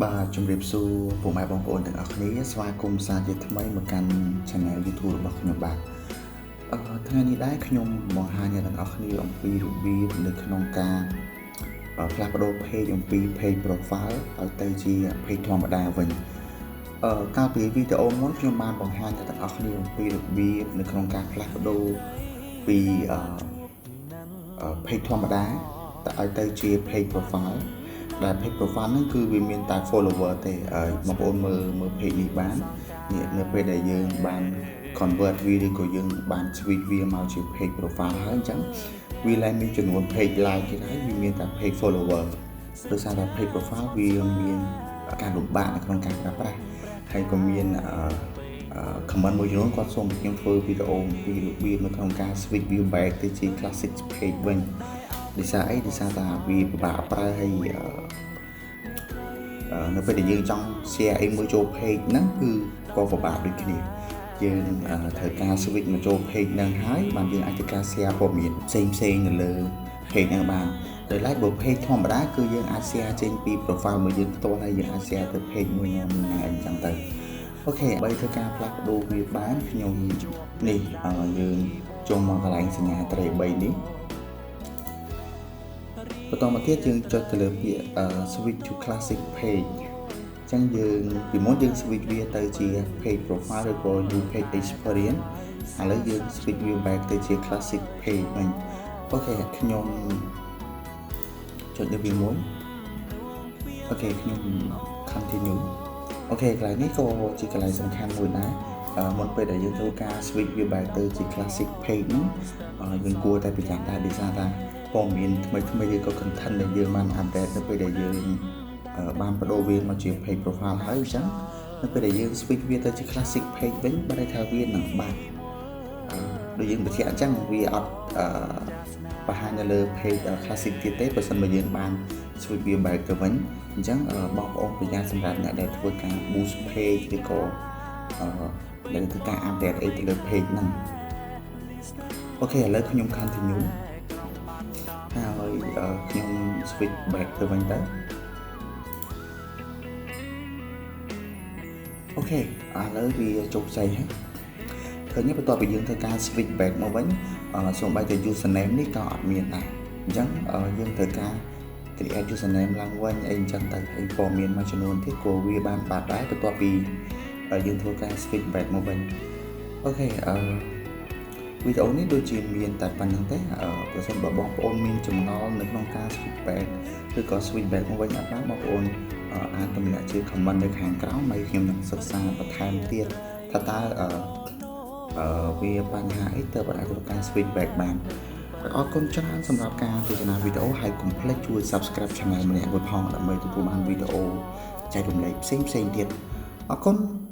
បាទជំរាបសួរពុកម៉ែបងប្អូនទាំងអស់គ្នាស្វាគមន៍សាជាថ្មីមកកាន់ Channel YouTube របស់ខ្ញុំបាទអឺថ្ងៃនេះដែរខ្ញុំបង្ហាញអ្នកទាំងអស់គ្នាអំពីរបៀបនៅក្នុងការផ្លាស់ប្ដូរ page អំពី page profile ឲ្យទៅជា page ធម្មតាវិញអឺកាលពីវីដេអូមុនខ្ញុំបានបង្ហាញអ្នកទាំងអស់គ្នាអំពីរបៀបនៅក្នុងការផ្លាស់ប្ដូរពីអឺ page ធម្មតាទៅឲ្យទៅជា page profile ដែល page profile ហ្នឹងគឺវាមានតែ follower ទេហើយបងប្អូនមើលមើល page នេះបាននេះនៅពេលដែលយើងបាន convert វាឬក៏យើងបាន switch វាមកជា page profile ហើយអញ្ចឹងវាឡើងមានចំនួន page like ទៀតហើយវាមានតែ page follower ដោយសារតែ page profile វាមានការលំបាកនៅក្នុងការប្រើប្រាស់ហើយក៏មានអឺ comment មួយចំនួនគាត់សូមឲ្យខ្ញុំធ្វើវីដេអូអំពីរបៀបនៅក្នុងការ switch វា back ទៅជា classic page វិញដោយសារអីដោយសារតែវាពិបាកប្រើហើយនៅពេលដែលយើងចង់ share អីមួយចូល page ហ្នឹងគឺក៏ពិបាកដូចគ្នាយើងត្រូវការ switch មកចូល page ហ្នឹងហើយបានយើងអាចធ្វើការ share ព័ត៌មានផ្សេងផ្សេងនៅលើ page ហ្នឹងបានដោយឡែកបើ page ធម្មតាគឺយើងអាច share ចេញពី profile មួយយើងផ្ទាល់ហើយយើងអាច share ទៅ page មួយណាមួយណាអីចឹងទៅOK បីធ្វើការផ្លាស់ប្ដូរវាបានខ្ញុំនេះយើងចូលមកកន្លែងសញ្ញាត្រី3នេះបន្តមកទៀតយើងចុចទៅលើពាក្យ switch to classic page អញ្ចឹងយើងពីមុនយើង switch វាទៅជា page profile ឬក៏ new page experience ឥឡូវយើង switch វា back ទៅជា classic page វិញ OK ខ្ញុំចុចលើវាមួយ OK ខ្ញុំ continue OK កន្លែងនេះក៏ជាកន្លែងសំខាន់មួយដែរមុនពេលដែលយើងធ្វើការ switch វា back ទៅជា classic page ហ្នឹងយើងគួរតែប្រយ័ត្នដែរដោយសារថាព័ត៌មានថ្មីថ្មីឬក៏ content ដែលយើងបាន update នៅពេលដែលយើងបានប្ដូរវាមកជា page profile ហើយអញ្ចឹងនៅពេលដែលយើង switch វាទៅជា classic page វិញបានន័យថាវានឹងបាត់ដូចយើងបញ្ជាក់អញ្ចឹងវាអត់អឺបង្ហាញនៅលើ page classic ទៀតទេបើសិនបើយើងបាន switch វា back ទៅវិញអញ្ចឹងបងប្អូនប្រយ័ត្នសម្រាប់អ្នកដែលធ្វើការ boost page ឬក៏អឺដែលធ្វើការ update អីទៅលើ page ហ្នឹង OK ឥឡូវខ្ញុំ continue ហើយខ្ញុំ switch back ទៅវិញទៅ OK ឥឡូវវាជោគជ័យហើយឃើញបន្ទាប់ពីយើងធ្វើការ switch back មកវិញសូម្បីតែ username នេះក៏អត់មានដែរអញ្ចឹងយើងត្រូវការ create username ឡើងវិញអីអញ្ចឹងទៅហើយព័ត៌មានមួយចំនួនទៀតក៏វាបានបាត់ដែរបន្ទាប់ពីយើងធ្វើការ switch back មកវិញ OK អឺវីដេអូនេះដូចជាមានតែប៉ុណ្្នឹងទេប្រសិនបើបងប្អូនមានចម្ងល់នៅក្នុងការ switch back ឬក៏ switch back មកវិញអត់បានបងប្អូនអាចទម្លាក់ជា comment នៅខាងក្រោមហើយខ្ញុំនឹងសិក្សាបន្ថែមទៀតថាតើអឺវាបញ្ហាអីទៅអាចធ្វើការ switch back បានអរគុណច្រើនសម្រាប់ការទស្សនាវីដេអូហើយកុំភ្លេចជួយ Subscribe Channel ម្នាក់មួយផងដើម្បីទទួលបានវីដេអូចែករំលែកផ្សេងៗទៀតអរគុណ។